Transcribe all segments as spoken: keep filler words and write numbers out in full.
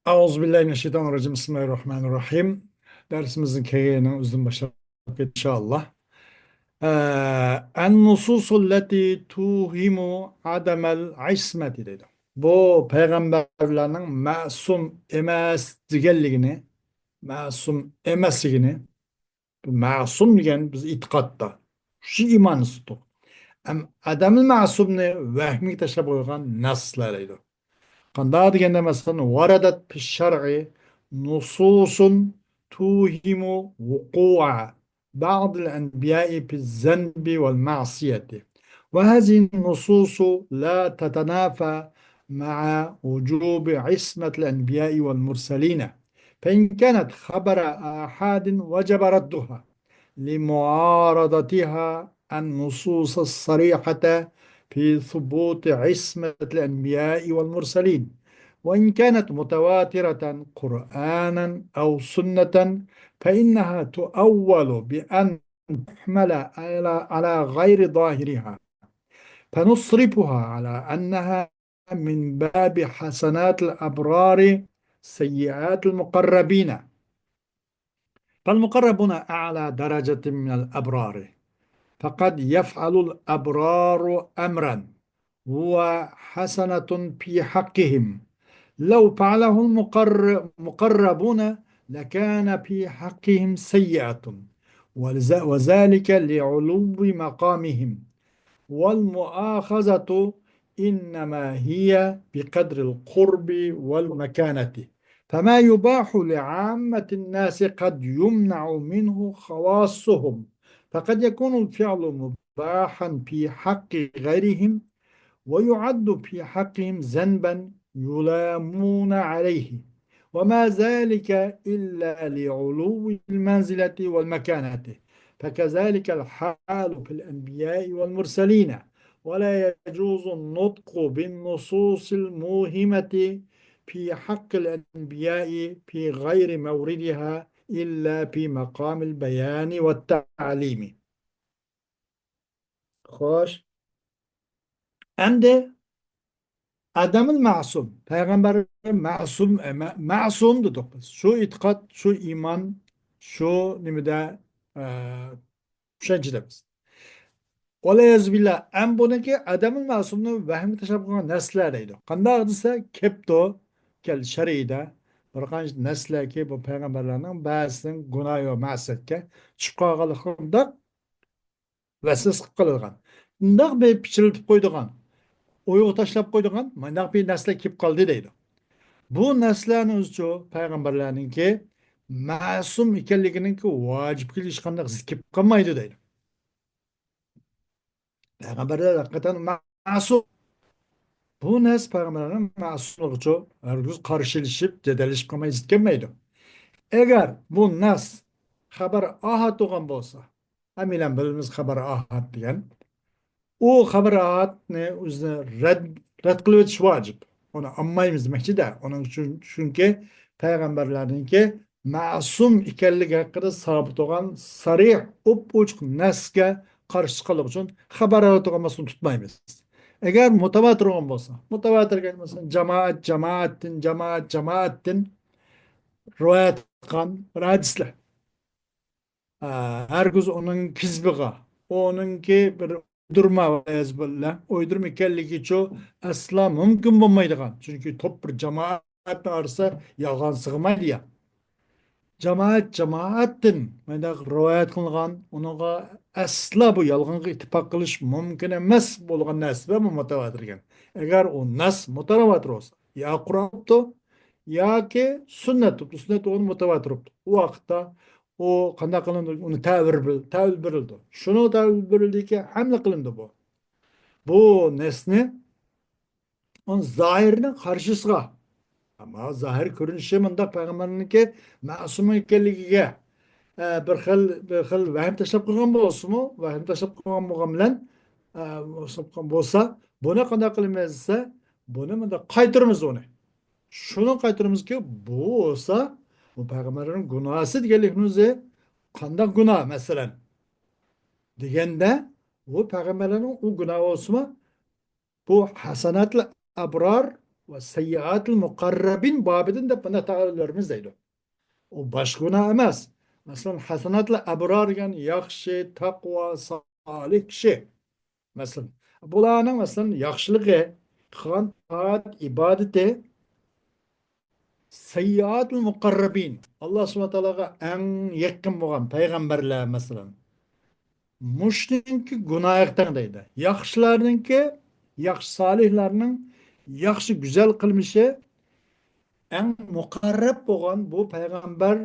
أعوذ بالله من الشيطان الرجيم. بسم الله الرحمن الرحيم. دەرسىمىزنىڭ كەينىنىڭ ئۆزىدىن باشلاپ كېتىش، ئىنشائاللا. ئە، النصوص التي توهم عدم العصمة دەيدۇ. بۇ پەيغەمبەرلەرنىڭ مەسۇم ئەمەس دېگەنلىكىنى، مەسۇم ئەمەسلىكىنى، مەسۇم دېگەن بىز ئېتىقادتا، شۇ ئىماننى تۇتتۇق. ئەم، ئادەمنى مەسۇمنى ۋەھمىگە تاشلاپ قويغان نەسلەر دەيدۇ. قانداق دېگەندە، مەسىلەن، وردت في الشرع نصوص توهم وقوع بعض الأنبياء في الذنب والمعصية، وهذه النصوص لا تتنافى مع وجوب عصمة الأنبياء والمرسلين، فإن كانت خبر آحاد وجب ردها لمعارضتها النصوص الصريحة في ثبوت عصمة الأنبياء والمرسلين، وإن كانت متواترة قرآنا أو سنة، فإنها تؤول بأن تحمل على، على غير ظاهرها، فنصرفها على أنها من باب حسنات الأبرار سيئات المقربين، فالمقربون أعلى درجة من الأبرار، فقد يفعل الأبرار أمرا هو حسنة في حقهم، لو فعله المقر-، المقربون لكان في حقهم سيئة، ولذ-، وذلك لعلو مقامهم، والمؤاخذة إنما هي بقدر القرب والمكانة، فما يباح لعامة الناس قد يمنع منه خواصهم، فقد يكون الفعل مباحا في حق غيرهم، ويعد في حقهم ذنبا يلامون عليه، وما ذلك إلا لعلو المنزلة والمكانة، فكذلك الحال في الأنبياء والمرسلين، ولا يجوز النطق بالنصوص الموهمة في حق الأنبياء في غير موردها إلا في مقام البيان والتعليم. خوش. ئەمدى ئادەمىل مەسۇم، پەيغەمبەر مەسۇم، ئە، مە-، مەسۇم دېدۇق بىز. شۇ ئېتىقاد، شۇ ئىمان، شۇ نېمىدە، ئە، چۈشەنچىدە بىز. ۋەلىيەزۇبىللا، ئەم بۇنىڭكى ئادەمىل مەسۇمنى ۋەھىمگە تاشلاپ قويغان نەسلەر دەيدۇ. قانداق دېسە، كەپتۇ، كەل شەرئىدە بىر قانچە نەسلەركى بۇ پەيغەمبەرلەرنىڭ بەزىسىنىڭ گۇناھى ۋە مەسىيەتكە چۈشۈپ قالغانلىقىنى ۋەسۋەسە قىلىپ قالىدىغان، ئۇنداق بىر پىچىرلىتىپ قويىدىغان، ئويغا تاشلاپ قويىدىغان مانداق بىر نەسلەر كېلىپ قالدى دەيدۇ. بۇ نەسلەرنىڭ ئۆزىچۇ پەيغەمبەرلەرنىڭكى مەسۇم ئىكەنلىكىنىڭكى ۋاجىپكە ھېچقانداق زىت كېلىپ قالمايدۇ دەيدۇ. پەيغەمبەرلەر ھەقىقەتەن مەسۇم. بۇ نەس پەيغەمبەرلەرنىڭ مەسۇملۇقىچۇ ھەرگىز قارشىلىشىپ، جېدەللىشىپ قالماي، زىت كەلمەيدۇ. ئەگەر بۇ نەس خەبەر ئاھاد بولغان بولسا، ھەممەيلەن بىلىمىز خەبەر ئاھاد دېگەن. ئۇ خەبەر ئاھادنى ئۆزىنى رەت، رەت قىلىۋېتىش ۋاجىپ. ئۇنى ئالمايمىز دېمەكچىدە. ئۇنىڭ ئۈچۈن، چۈنكى پەيغەمبەرلەرنىڭكى مەسۇم ئىكەنلىكى ھەققىدە سابىت بولغان سەرىھ، ئوپئوچۇق نەسكە قارشى چىققانلىقى ئۈچۈن خەبەر ئاھاد بولغان بولسا تۇتمايمىز. ئەگەر مۇتەۋاتىر بولغان بولسا، مۇتەۋاتىر دېگەن مەسىلەن، جامائەت جامائەتتىن، جامائەت جامائەتتىن رىۋايەت قىلغان بىر ھەدىسلەر. ئە، ھەرگىز ئۇنىڭ كىزبىغا، ئۇنىڭكى بىر ئويدۇرما، ۋەلىيەزۇبىللا، ئويدۇرما ئىكەنلىكىچۇ ئەسلا مۇمكىن بولمايدىغان. چۈنكى توپ بىر جامائەتنىڭ ئارىسىدا يالغان سىغمايدۇ يا. جامائەت جامائەتتىن مۇنداق رىۋايەت قىلغان، ئۇنىڭغا ئەسلا بۇ يالغانغا ئىتتىپاق قىلىش مۇمكىن ئەمەس بولغان نەرسە بۇ مۇتەۋاتىر دېگەن. ئەگەر ئۇ نەس مۇتەۋاتىر بولسا، يا قۇرئان بوپتۇ، ياكى سۈننەت بوپتۇ. سۈننەت بولغان مۇتەۋاتىر بوپتۇ. ئۇ ۋاقىتتا ئۇ قانداق قىلىنىدۇ؟ ئۇنى تەۋىر بىل-، تەۋىل بېرىلىدۇ. شۇنىڭ تەۋىل بېرىلدىكى ھەملە قىلىنىدۇ بۇ. بۇ نەسنى ئۇنىڭ زاھىرىنىڭ قارشىسىغا، ئەمما زاھىر كۆرۈنۈشى مۇنداق پەيغەمبەرنىڭكى مەسۇم ئىكەنلىكىگە، ئە، بىر خىل، بىر خىل ۋەھىم تاشلاپ قويغان بولسىمۇ، ۋەھىم تاشلاپ قويغان بولغان بىلەن، ئە، تاشلاپ قويغان بولسا، بۇنى قانداق قىلىمىز دېسە، بۇنى مۇنداق قايتۇرىمىز ئۇنى. شۇنى قايتۇرىمىزكى، بۇ بولسا، بۇ پەيغەمبەرنىڭ گۇناھىسى دېگەنلىكنىڭ ئۆزى قانداق گۇناھ، مەسىلەن؟ دېگەندە، بۇ پەيغەمبەرلەرنىڭ ئۇ گۇناھى بولسىمۇ، بۇ ھەسەناتىل ئەبرار ۋە سەييىئاتىل مۇقەررەبىن بابىدىن دەپ بۇنى تەئەۋۋۈل بېرىمىز دەيدۇ. ئۇ باش گۇناھ ئەمەس. مەسىلەن، ھەسەناتلا ئەبرار دېگەن ياخشى، تەقۋا، سالىھ كىشى. مەسىلەن، بۇلارنىڭ، مەسىلەن، ياخشىلىقى، قىلغان تائەت ئىبادىتى، سەييىئاتۇل مۇقەررەبىن، ئاللا سۇبھانەھۇ ۋە تائالاغا ئەڭ يېقىن بولغان پەيغەمبەرلەر، مەسىلەن، مۇشۇنىڭكى گۇناھىغا تەڭ دەيدۇ. ياخشىلارنىڭكى، ياخشى سالىھلارنىڭ، ياخشى گۈزەل قىلمىشى ئەڭ مۇقەررەب بولغان بۇ پەيغەمبەر،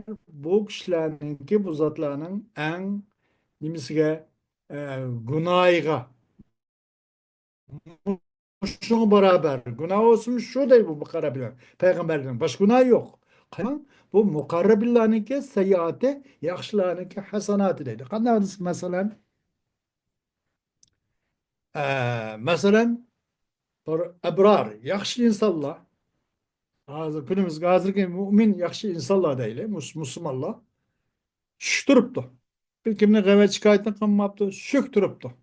بۇ كىشىلەرنىڭكى، بۇ زاتلارنىڭ ئەڭ نېمىسىگە، ئە، گۇناھىغا، شۇڭا بارابەر گۇناھ بولسىمۇ شۇ دەيدۇ بۇ مۇقەررەبىلەر. پەيغەمبەرلەرنىڭ باشقا گۇناھى يوق. قاراڭ، بۇ مۇقەررەبىللارنىڭكى سەييىئاتى، ياخشىلارنىڭكى ھەسەناتى دەيدۇ. قانداق دېسە، مەسىلەن، ئە، مەسىلەن، بىر ئەبرار، ياخشى ئىنسانلار، ھازىر كۈنىمىزگە، ھازىرقى مۇئمىن، ياخشى ئىنسانلار دەيلى، مۇس-، مۇسۇلمانلار شۈك تۇرۇپتۇ. بىر كىمنىڭ غەيۋەت شىكايىتىنى قىلماپتۇ، شۈك تۇرۇپتۇ.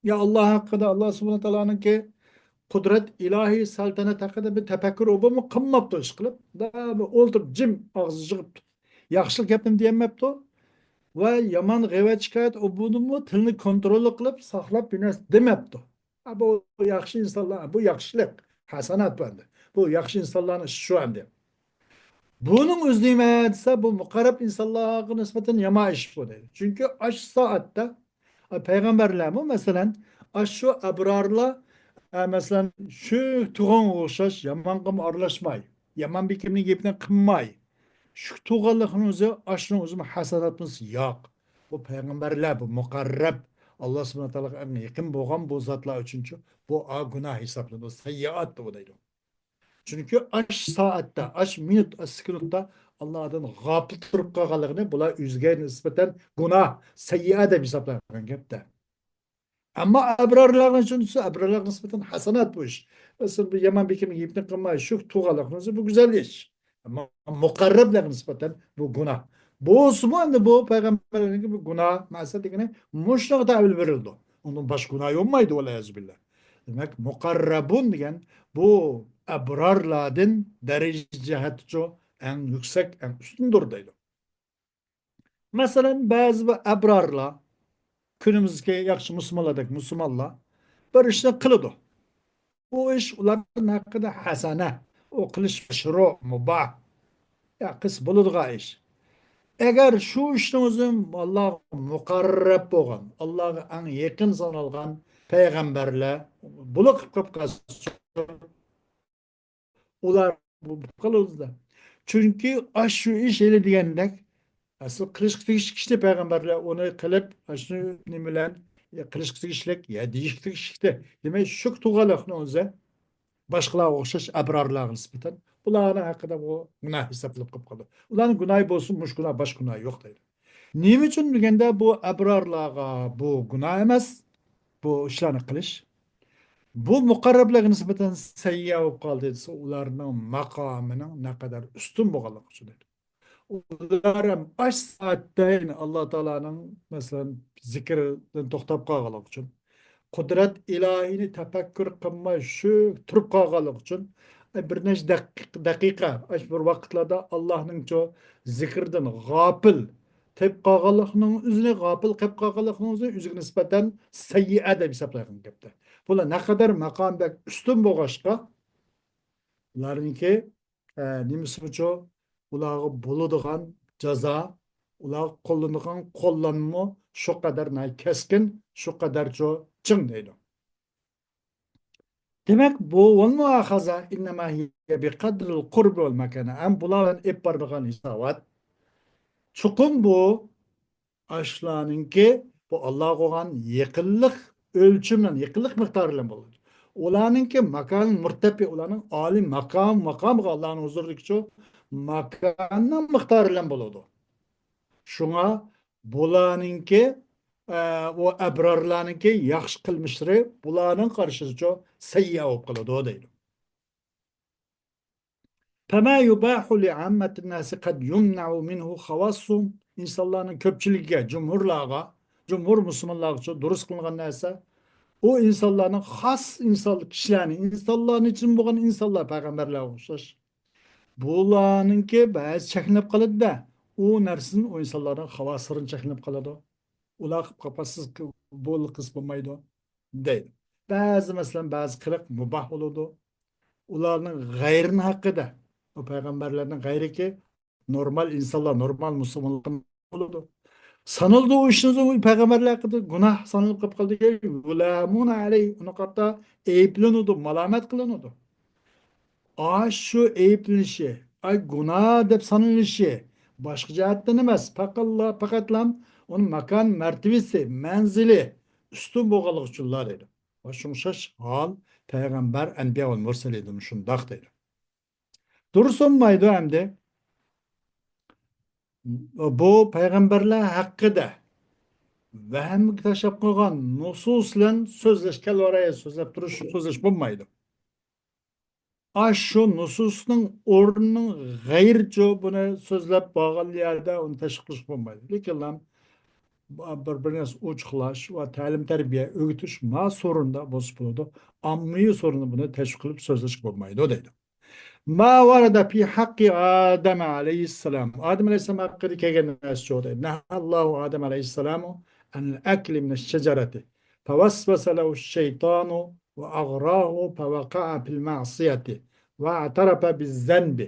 يا ئاللا ھەققىدە، ئاللا سۇبھانەھۇ ۋە تائالانىڭكى قۇدرەت، ئىلاھىي سەلتەنەت ھەققىدە بىر تەپەككۇر ئوبۇمۇ قىلماپتۇ، ئىش قىلىپ، دائىم ئولتۇرۇپ جىم ئاغزى يىغىپتۇ. ياخشىلىق گەپنىمۇ دېيەلمەپتۇ ۋە يامان غەيۋەت شىكايەت ئوبۇمۇ تىلنى كونترول قىلىپ ساقلاپ بىر نەرسە دېمەپتۇ. ھە، بۇ ياخشى ئىنسانلار، بۇ ياخشىلىق، ھەسەنات بۇ ئەمدى. بۇ ياخشى ئىنسانلارنىڭ ئىشى شۇ ئەمدى. بۇنىڭ ئۆزى نېمە دېسە، بۇ مۇقەررەب ئىنسانلارغا نىسبەتەن يامان ئىش بۇ دەيدۇ. چۈنكى ئاشۇ سائەتتە، ئە، پەيغەمبەرلەرمۇ، مەسىلەن، ئاشۇ ئەبرارلار، ئە، مەسىلەن، شۈك تۇغانغا ئوخشاش يامانغىمۇ ئارىلاشماي، يامان بىر كىمنىڭ گېپىنى قىلماي، شۈك تۇغانلىقنىڭ ئۆزى، ئاشۇنىڭ ئۆزىمۇ ھەسەناتمۇ ياق. بۇ پەيغەمبەرلەر، بۇ مۇقەررەب، ئاللا سۇبھانەھۇ ۋە تائالاغا ئەڭ يېقىن بولغان بۇ زاتلار ئۈچۈنچۇ، بۇ ئا گۇناھ ھېسابلىنىدۇ، سەييىئات بۇ دەيدۇ. چۈنكى ئاش سائەتتە، ئاش مىنۇت، ئاش سېكۇنتتا ئاللادىن غاپىل تۇرۇپ قالغانلىقىنى بۇلار ئۆزىگە نىسبەتەن گۇناھ، سەييىئە دەپ ھېسابلانغان گەپتە. ئەمما ئەبرارلارنىڭ شۇنىسى، ئەبرارلارغا نىسبەتەن ھەسەنات بۇ ئىش. مەسىلەن، بىر يامان بىر كىمنىڭ گېپىنى قىلماي، شۈك تۇغانلىقنىڭ ئۆزى بۇ گۈزەل ئىش. ئەمما مۇقەررەبلەرگە نىسبەتەن بۇ گۇناھ. بولسىمۇ ئەمدى بۇ پەيغەمبەرلەرنىڭكى بۇ گۇناھ، مەسىلەن دېگىنى مۇشۇنىڭغا تەئەۋىل بېرىلىدۇ. ئۇنىڭ باشقا گۇناھى بولمايدۇ، ۋەلىيەزۇبىللا. دېمەك، مۇقەررەبۇن دېگەن بۇ ئەبرارلاردىن دەرىجە جەھەتتىچۇ ئەڭ يۈكسەك، ئەڭ ئۈستۈندۇر دەيدۇ. مەسىلەن، بەزى بىر ئەبرارلار، كۈنىمىزدىكى ياخشى مۇسۇلمانلاردەك مۇسۇلمانلار بىر ئىشنى قىلىدۇ. بۇ ئىش ئۇلارنىڭ ھەققىدە ھەسەنە، ئۇ قىلىش مەشرۇ، مۇباھ. يا قىلسا بولىدىغان ئىش. ئەگەر شۇ ئىشنىڭ ئۆزى ئاللاغا مۇقەررەب بولغان، ئاللاغا ئەڭ يېقىن سانالغان پەيغەمبەرلەر بۇلار قىلىپ قالسا، ئۇلار بولۇپ قالىدۇ. چۈنكى ئاشۇ ئىش ھېلى دېگەندەك، ئەسلى قىلىشقا تېگىشلىك ئىشنى پەيغەمبەرلەر ئۇنى قىلىپ، ئاشۇ نېمە بىلەن قىلىشقا تېگىشلىك، يا دېيىشكە تېگىشلىكتى. دېمەك، شۈك تۇغانلىقنىڭ ئۆزى باشقىلارغا ئوخشاش ئەبرارلارغا نىسبەتەن بۇلارنىڭ ھەققىدە بۇ گۇناھ ھېسابلىنىپ قېلىپ قالىدۇ. ئۇلارنىڭ گۇناھى بولسۇن، مۇشۇ گۇناھ، باشقا گۇناھ يوق دەيدۇ. نېمە ئۈچۈن دېگەندە، بۇ ئەبرارلارغا بۇ گۇناھ ئەمەس، بۇ ئىشلارنى قىلىش. بۇ مۇقەررەبلەرگە نىسبەتەن سەييىئە بولۇپ قالدى دېسە، ئۇلارنىڭ ماقامىنىڭ نەقەدەر ئۈستۈن بولغانلىقى ئۈچۈن دەيدۇ. ئۇلار ھەم ئاش سائەتتە، يەنى ئاللا تائالانىڭ، مەسىلەن، زىكىردىن توختاپ قالغانلىقى ئۈچۈن، قۇدرەت ئىلاھىنى تەپەككۇر قىلماي شۈك تۇرۇپ قالغانلىقى ئۈچۈن، بىر نەچچە دەق-، دەقىقە، ئاش بىر ۋاقىتلاردا ئاللانىڭچۇ زىكىردىن غاپىل تېپىپ قالغانلىقنىڭ ئۆزىنى، غاپىل قېلىپ قالغانلىقنىڭ ئۆزىنى ئۆزىگە نىسبەتەن سەييىئە دەپ ھېسابلايدىغان گەپتە. بۇلار نەقەدەر ماقام بەك ئۈستۈن بولغاچقا، ئۇلارنىڭكى، ئە، نېمىسىمۇچۇ، ئۇلارغا بولىدىغان جازا، ئۇلارغا قوللىنىدىغان قوللانما شۇ قەدەر ناھايىتى كەسكىن، شۇ قەدەرچۇ چىڭ دەيدۇ. دېمەك، بۇ ۋەل مۇئاخەزە ئىننەما ھىيە بىقەدرىل قۇربى ۋەل ماكانە. ھەم بۇلار بىلەن ئېلىپ بارىدىغان ھېسابات چوقۇم بۇ ئاشۇلارنىڭكى بۇ ئاللاغا بولغان يېقىنلىق ئۆلچىمى بىلەن، يېقىنلىق مىقدارى بىلەن بولىدۇ. ئۇلارنىڭكى ماكان مۇرتەپى، ئۇلارنىڭ ئالىي ماقام، ماقامىغا ئاللانىڭ ھۇزۇرىدىكىچۇ ماكاننىڭ مىقدارى بىلەن بولىدۇ. شۇڭا بۇلارنىڭكى، ئە، ئۇ ئەبرارلارنىڭكى ياخشى قىلمىشلىرى بۇلارنىڭ قارىشىدىچۇ سەييىئە بولۇپ قالىدۇ دەيدۇ. فما يباح لعامة الناس قد يمنع منه خواصهم. ئىنسانلارنىڭ كۆپچىلىكىگە، جۇمھۇرلارغا، جۇمھۇر مۇسۇلمانلارغىچۇ دۇرۇس قىلىنغان نەرسە، ئۇ ئىنسانلارنىڭ خاس ئىنسان، كىشىلەرنى، ئىنسانلارنى ئىچىدىن بولغان ئىنسانلار پەيغەمبەرلەرگە ئوخشاش. بۇلارنىڭكى بەزى چەكلىنىپ قالىدۇ-دە، ئۇ نەرسىدىن ئۇ ئىنسانلارنىڭ خاۋاسىرىدىن چەكلىنىپ قالىدۇ. ئۇلار قىلىپ قالسىز، بۇ قىلسا بولمايدۇ، دەيدۇ. بەزى، مەسىلەن، بەزى قىلىق مۇباھ بولىدۇ. ئۇلارنىڭ غەيرىنىڭ ھەققىدە، ئۇ پەيغەمبەرلەرنىڭ غەيرىكى نورمال ئىنسانلار، نورمال مۇسۇلمانلار بولىدۇ. سانىلىدۇ ئۇ ئىشنىڭ ئۆزى، پەيغەمبەرلەر ھەققىدە گۇناھ سانىلىپ قېلىپ قالدى. يۇلامۇنە ئەلەيھ، ئۇنى قارىتا ئەيىبلىنىدۇ، مالامەت قىلىنىدۇ. ئاشۇ ئەيىبلىنىشى، ئاي گۇناھ دەپ سانىلىشى باشقا جەھەتتىن ئەمەس، پەقەتلا، پەقەتلا ئۇنىڭ ماكان مەرتىۋىسى، مەنزىلى ئۈستۈن بولغانلىقى ئۈچۈنلا دەيدۇ. ۋە شۇڭا ئوخشاش ھال پەيغەمبەر، ئەنبىيا ۋەل مۇرسەلىندىمۇ شۇنداق دەيدۇ. دۇرۇس بولمايدۇ ئەمدى. بۇ پەيغەمبەرلەر ھەققىدە ۋەھىمگە تاشلاپ قويغان نۇسۇس بىلەن سۆزلەش، كەلۋارايە سۆزلەپ تۇرۇش، سۆزلەش بولمايدۇ. ئاشۇ نۇسۇسنىڭ ئورنىنىڭ غەيرىچە بۇنى سۆزلەپ بارغان يەردە ئۇنى تەشۋىق قىلىش بولمايدۇ. لېكىنلا بىر، بىر نەرسە ئوچۇقلاش ۋە تەلىم تەربىيە، ئۆگىتىش ما سورۇندا بولسا بولىدۇ. ئاممىۋى سورۇندا بۇنى تەشۋىق قىلىپ سۆزلەشكە بولمايدۇ دەيدۇ. ما ورد في حق آدم عليه السلام. ئادەم ئەلەيھىسسالام ھەققىدە كەلگەن نەرسە شۇ دەيدۇ. نهى الله آدم عليه السلام عن الأكل من الشجرة فوسوس له الشيطان وأغراه فوقع في المعصية واعترف بالذنب.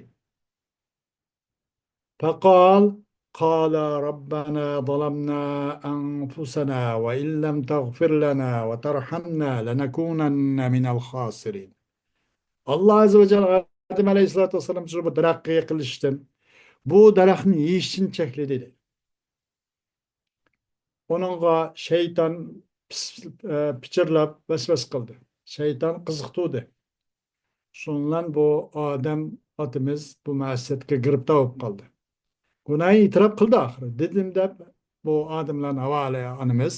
فقال، قال: ربنا ظلمنا أنفسنا وإن لم تغفر لنا وترحمنا لنكونن من الخاسرين. ئاللا ئەززە ۋە جەل ئادەم ئەلەيھىسسالاتۇ ۋەسسالام بۇ دەرەخكە يېقىنلىشىشتىن، بۇ دەرەخنى يېيىشتىن چەكلىدى دەيدۇ. ئۇنىڭغا شەيتان پىس-، ئە، پىچىرلاپ ۋەسۋەسە قىلدى. شەيتان قىزىقتۇردى. شۇنىڭ بىلەن بۇ ئادەم ئاتىمىز بۇ مەسىيەتكە گىرىپتار بولۇپ قالدى. گۇناھىنى ئېتىراپ قىلدى ئاخىرى. دېدىم دەپ بۇ ئادەم بىلەن ھاۋا ئانىمىز،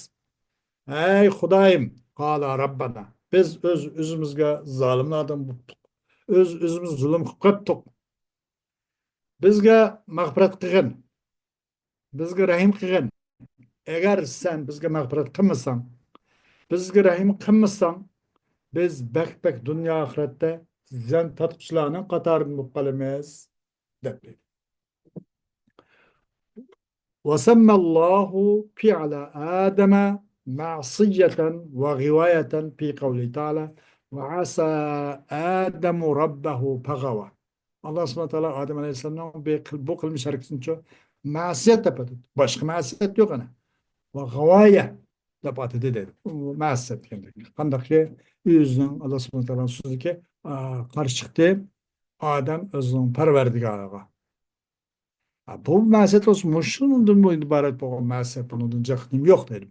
ھەي خۇدايىم، قالا رەببەنا، بىز ئۆز ئۆزىمىزگە زالىملاردىن بوپتۇق. ئۆز ئۆزىمىز زۇلۇم قىلىپ قويۇپتۇق. بىزگە مەغپىرەت قىلغىن. بىزگە رەھىم قىلغىن. ئەگەر سەن بىزگە مەغپىرەت قىلمىساڭ، بىزگە رەھىم قىلمىساڭ، بىز بەك-بەك دۇنيا ئاخىرەتتە زىيان تارتقۇچىلارنىڭ قاتارىدىن بولۇپ قالىمىز، دەپ دېدى. وسمى الله فعل آدم معصية وغواية في قوله تعالى: وعصى آدم ربه فغوى. ئاللا سۇبھانەھۇ ۋە تائالا ئادەم ئەلەيھىسسالامنىڭ بۇ قىل-، بۇ قىلمىش ھەرىكىتىنى مەسىيەت دەپ ئاتىدى. باشقا مەسىيەت يوق ئەنە. ۋە غاۋايە دەپ ئاتىدى دەيدۇ. ئۇ مەسىيەت دېگەندەك. قانداقكى ئۆزىنىڭ، ئاللا سۇبھانەھۇ ۋە تائالانىڭ سۆزىدىكى، ئا، قارشى چىقتى ئادەم ئۆزىنىڭ پەرۋەردىگارىغا. ھا، بۇ مەسىيەت بولسا مۇشۇنىڭدىن ئىبارەت بولغان مەسىيەت، بۇنىڭدىن جىق نېمە يوق دەيدۇ.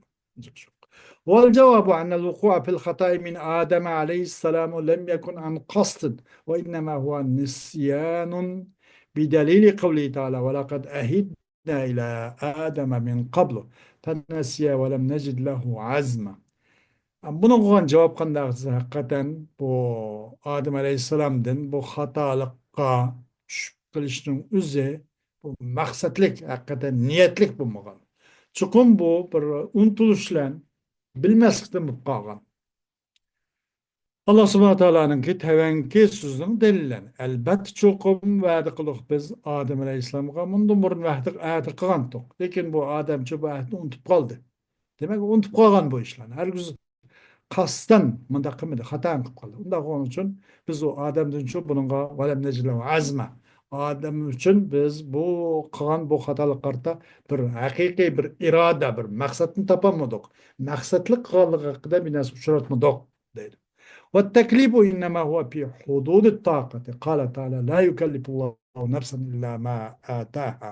والجواب أن الوقوع في الخطأ من آدم عليه السلام لم يكن عن قصد، وإنما هو نسيان بدليل قوله تعالى: ولقد عهدنا إلى آدم من قبل فنسي ولم نجد له عزما. بۇنىڭغا بولغان جاۋاب قانداق دېسە، ھەقىقەتەن بۇ ئادەم ئەلەيھىسسالامدىن بۇ خاتالىققا چۈشۈپ قېلىشنىڭ ئۆزى بۇ مەقسەتلىك، ھەقىقەتەن نىيەتلىك بولمىغان. چوقۇم بۇ بىر ئۇنتۇلۇش بىلەن بىلمەسلىكتىن بولۇپ قالغان. ئاللا سۇبھانەھۇ ۋە تائالانىڭكى تەۋەنكى سۆزىنىڭ دەلىلى. ئەلبەتتە، چوقۇم ۋەدە قىلدۇق بىز ئادەم ئەلەيھىسسالامغا، مۇندىن بۇرۇن ۋەدە، ئەھدى قىلغانتۇق. لېكىن بۇ ئادەمچۇ بۇ ئەھدىنى ئۇنتۇپ قالدى. دېمەك، ئۇنتۇپ قالغان بۇ ئىشلارنى. ھەرگىز قەستەن مۇنداق قىلمىدى، خاتا قىلىپ قالدى. ئۇنداق بولغان ئۈچۈن بىز ئۇ ئادەمدىنچۇ بۇنىڭغا ۋەلەم نەجىد لەھۇ ئەزما. ئادەم ئۈچۈن بىز بۇ قىلغان بۇ خاتالىققا قارىتا بىر ھەقىقىي بىر ئىرادە، بىر مەقسەتنى تاپالمىدۇق. مەقسەتلىك قىلغانلىقى ھەققىدە بىر نەرسە ئۇچراتمىدۇق، دەيدۇ. والتكليف إنما هو في حدود الطاقة. قال تعالى: لا يكلف الله نفسا إلا ما آتاها.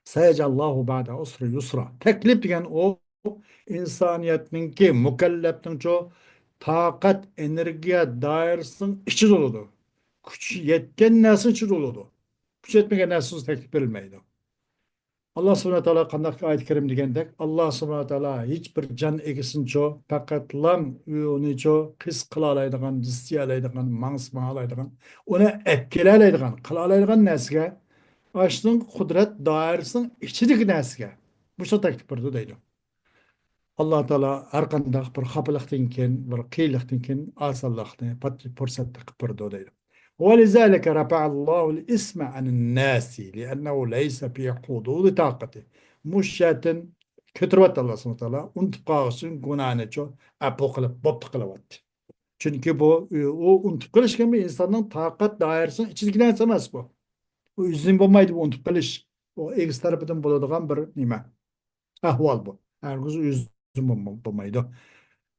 سيجعل الله بعد عسر يسرا. تەكلىپ دېگەن ئۇ ئىنسانىيەتنىڭكى، مۇكەللەپنىڭچۇ تاقەت، ئېنېرگىيە دائىرىسىنىڭ ئىچىدە بولىدۇ. كۈچ يەتكەن نەرسىنىڭ ئىچىدە بولىدۇ. كۈچ يەتمىگەن نەرسىگە تەكلىپ بېرىلمەيدۇ. ئاللا سۇبھانەھۇ ۋە تائالا قانداق ئايەت كەرىمە دېگەندەك، ئاللا سۇبھانەھۇ ۋە تائالا ھېچ بىر جان ئىگىسىنىچۇ پەقەتلا ئۇنىچۇ ھېس قىلالايدىغان، ھېس دېيەلەيدىغان، ماڭسا ماڭالايدىغان، ئۇنى ئەپ كېلەلەيدىغان، قىلالايدىغان نەرسىگە، ئاشۇنىڭ قۇدرەت دائىرىسىنىڭ ئىچىدىكى نەرسىگە مۇشۇ تەكلىپ بېرىدۇ دەيدۇ. ئاللا تائالا ھەر قانداق بىر خاپىلىقتىن كېيىن، بىر قىيىنلىقتىن كېيىن ئاسانلىقنى، پات-، پۇرسەتنى قىلىپ بېرىدۇ دەيدۇ. ولذلك رفع الله الاسم عن الناس لأنه ليس في حدود طاقته. مۇشۇ يەردىن كۆتۈرۈۋەتتى ئاللا سۇبھانەھۇ ۋە تائالا. ئۇنتۇپ قالغان ئۈچۈن گۇناھنىچۇ ئەپۇ قىلىپ، بوپتۇ قىلىۋەتتى. چۈنكى بۇ، ئۇ ئۇنتۇپ قېلىش كىمى ئىنساننىڭ تاقەت دائىرىسىنىڭ ئىچىدىكى نەرسە ئەمەس بۇ. ئۇ ئۆزىدىن بولمايدۇ بۇ ئۇنتۇپ قېلىش. ئۇ ئېگىز تەرىپىدىن بولىدىغان بىر نېمە. ئەھۋال بۇ. ھەرگىز ئۆزىدىن بولما-، بولمايدۇ.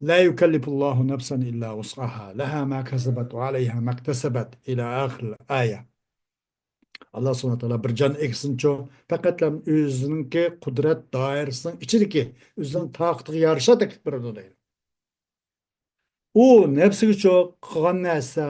لا يكلف الله نفسا إلا وسعها، لها ما كسبت وعليها ما اكتسبت، إلى آخر الآية. ئاللا سۇبھانەھۇ ۋە تائالا بىر جان ئەكسىنچۇ، پەقەتلا ئۆزىنىڭكى قۇدرەت دائىرىسىنىڭ ئىچىدىكى، ئۆزىنىڭ تاقىتىگە يارىشا تەكلىپ بېرىدۇ دەيدۇ. ئۇ نەپسىگىچۇ قىلغان نەرسە،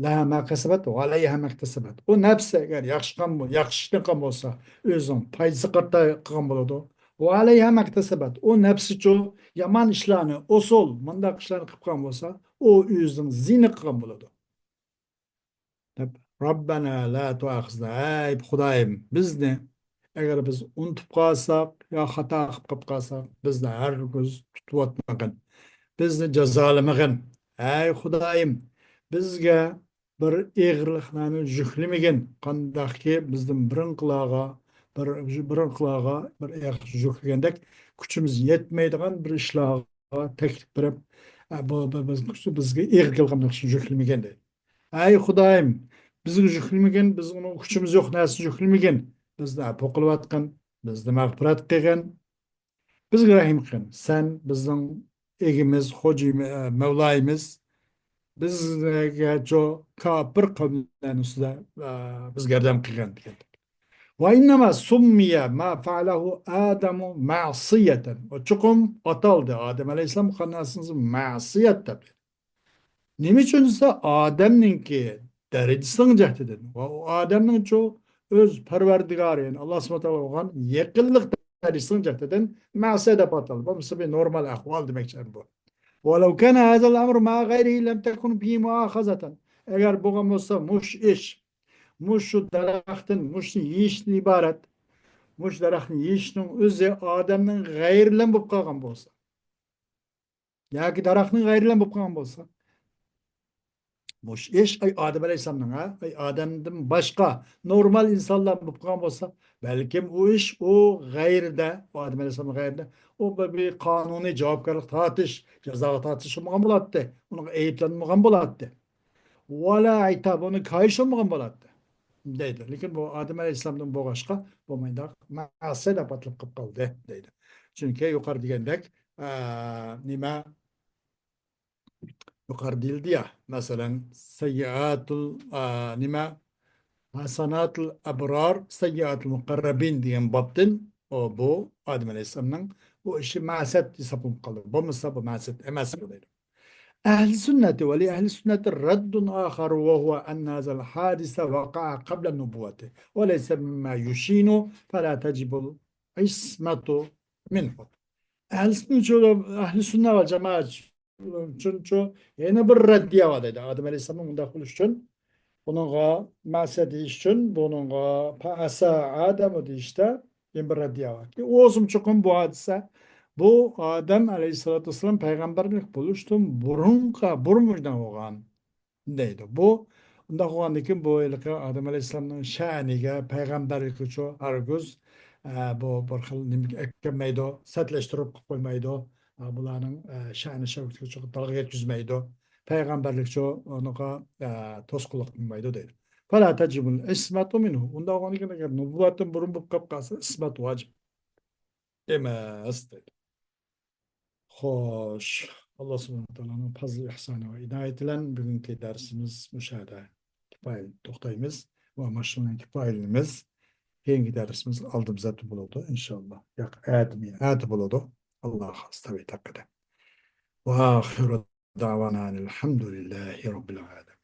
لەھا ما كەسەبەت ۋە ئەلەيھا مەكتەسەبەت. ئۇ نەپسى ئەگەر ياخشى قىلغان بو-، ياخشى ئىشنى قىلغان بولسا، ئۆزىنىڭ پايدىسى قارىتا قىلغان بولىدۇ. ۋە ئەلەيھا مەكتەسەبەت. ئۇ نەپسىچۇ يامان ئىشلارنى، ئۇسۇل، مۇنداق ئىشلارنى قىلىپ قىلغان بولسا، ئۇ ئۆزىنىڭ زىيىنى قىلغان بولىدۇ. دەپ، رەببەنا لا تۇئاخىزنا، ئەي خۇدايىم، بىزنى، ئەگەر بىز ئۇنتۇپ قالساق يا خاتا قىلىپ قالساق، بىزنى ھەرگىز تۇتۇۋاتمىغىن، بىزنى جازالىمىغىن. ئەي خۇدايىم، بىزگە بىر ئېغىرلىقلارنى يۈكلىمىگىن، قانداقكى بىزدىن بۇرۇنقىلارغا بىر، بۇرۇنقىلارغا بىر ئېغىر يۈكلىگەندەك كۈچىمىز يەتمەيدىغان بىر ئىشلارغا تەكلىپ بېرىپ، ئە، بۇ، بۇ، بىز، بىزگە ئېغىر كەلگەن بىر ئىشنى يۈكلىمىگىن دەيدۇ. ئەي خۇدايىم، بىزگە يۈكلىمىگىن، بىز ئۇنىڭ كۈچىمىز يوق نەرسىنى يۈكلىمىگىن. بىزنى ئەپۇ قىلىۋەتقىن، بىزنى مەغپىرەت قىلغىن، بىزگە رەھىم قىلغىن. سەن بىزنىڭ ئىگىمىز، خوجىيىمىز، ئە، مەۋلايىمىز. بىزگە شۇ كاپىر قەۋملەرنىڭ ئۈستىدە، ئە، بىزگە ياردەم قىلغىن دېگەن. ۋە ئىننەما سۇممىيە ما فەئەلەھۇ ئادەمۇ مەئسىيەتەن. ئۇ چوقۇم ئاتالدى. ئادەم ئەلەيھىسسالام قىلغان نەرسىنى مەئسىيەت دەپ. نېمە ئۈچۈن دېسە، ئادەمنىڭكى دەرىجىسىنىڭ جەھىتىدىن ۋە ئۇ ئادەمنىڭچۇ ئۆز پەرۋەردىگارى، يەنى ئاللا سۇبھانەھۇ ۋە تائالا بولغان يېقىنلىق دەرىجىسىنىڭ جەھىتىدىن مەئسىيەت دەپ ئاتالدى. بولمىسا بىر نورمال ئەھۋال دېمەكچى بۇ. ولو كان هذا الأمر مع غيره لم تكن فيه مؤاخذة. ئەگەر بولغان بولسا، مۇشۇ ئىش، مۇشۇ دەرەختىن، مۇشۇنى يېيىشتىن ئىبارەت، مۇشۇ دەرەختنى يېيىشنىڭ ئۆزى ئادەمنىڭ غەيرىلەن بولۇپ قالغان بولسا، ياكى دەرەخنىڭ غەيرىلەن بولۇپ قالغان بولسا، مۇشۇ ئىش، ئەي ئادەم ئەلەيھىسسالامنىڭ، ھە، ئەي ئادەمدىن باشقا نورمال ئىنسانلار بولۇپ قالغان بولسا، بەلكىم ئۇ ئىش ئۇ غەيرىدە، ئۇ ئادەم ئەلەيھىسسالامنىڭ غەيرىدە، ئۇ بىر، بىر قانۇنىي جاۋابكارلىق تارتىش، جازاغا تارتىش بولمىغان بولاتتى، ئۇنىڭغا ئەيىبلەنمىگەن بولاتتى. ۋەلا ئىتاب، ئۇنى كايىش بولمىغان بولاتتى، دەيدۇ. لېكىن بۇ ئادەم ئەلەيھىسسالامدىن بولغاچقا، بولمايدۇ، مەسىيەت دەپ ئاتىلىپ قېلىپ قالدى، دەيدۇ. چۈنكى يۇقىرىدا دېگەندەك، ئە، نېمە، يۇقىرىدا دېيىلدى يا، مەسىلەن، سەييىئاتۇل، ئا، نېمە، ھەسەناتۇل ئەبرار، سەييىئاتۇل مۇقەررەبىن دېگەن بابتىن، ئۇ، بۇ ئادەم ئەلەيھىسسالامنىڭ بۇ ئىشى مەسىيەت ھېسابلىنىپ قالدى. بولمىسا بۇ مەسىيەت ئەمەس دەيدۇ. ئەھلى سۈننەتى ۋە لى ئەھلى سۈننەتى رەددۇن ئاخەر ۋە ھۇۋە ئەننە ھازەل ھادىسە ۋەقەئە قەبلە نۇبۇۋۋەتى ۋە لەيسە مىمما يۇشىنۇ فەلا تەجىبۇل ئىسمەتۇ مىنھۇ. ئەھلى سۈننەتچۇ، ئەھلى سۈننە ۋە جامائەت ئۈچۈنچۇ يەنە بىر رەددىيە بار دەيدۇ. ئادەم ئەلەيھىسسالامنىڭ مۇنداق بولۇشى ئۈچۈن، بۇنىڭغا مەسىيەت دېيىش ئۈچۈن، بۇنىڭغا فەئەسا ئادەمۇ دېيىشتە يەنە بىر رەددىيە بار. ئۇ بولسىمۇ چوقۇم بۇ ھادىسە، بۇ ئادەم ئەلەيھىسسالاتۇ ۋەسسالام پەيغەمبەرلىك بولۇشتىن بۇرۇنقى، بۇرۇن بولغان دەيدۇ. بۇ ئۇنداق بولغاندىن كېيىن بۇ ھېلىقى ئادەم ئەلەيھىسسالامنىڭ شەنىگە، پەيغەمبەرلىكىگىچۇ ھەرگىز، ئە، بۇ بىر خىل نېمىگە ئەكەلمەيدۇ، سەتلەشتۈرۈپ قويمايدۇ. ئە، بۇلارنىڭ، ئە، شەنى شەۋكىتىگىچۇ دالغا يەتكۈزمەيدۇ. پەيغەمبەرلىكچۇ ئۇنىڭغا، ئە، توسقۇنلۇق قىلمايدۇ دەيدۇ. فەلا تەجىبۇل ئىسمەتۇ مىنھۇ. ئۇنداق بولغاندىن كېيىن ئەگەر نۇبۇۋۋەتتىن بۇرۇن بولۇپ قېلىپ قالسا، ئىسمەت ۋاجىپ ئەمەس دەيدۇ. خوش، ئاللا سۇبھانەھۇ ۋە تائالانىڭ پەزلى ئىھسانى ۋە ئىنايىتى بىلەن بۈگۈنكى دەرسىمىز مۇشۇ يەردە كىپايە توختايمىز ۋە ماشۇنىڭ كىپايىلىنىمىز. كېيىنكى دەرسىمىز ئالدىمىزدا بولىدۇ، ئىنشاللا. ياق، ئەتىمۇ، ئەتە بولىدۇ. ئاللا خالىسا تەۋپىق قىلدى. ۋە ئاخىرۇ دەئۋانا ئەنىل ھەمدۇلىللاھى رەببىل ئالەمىن.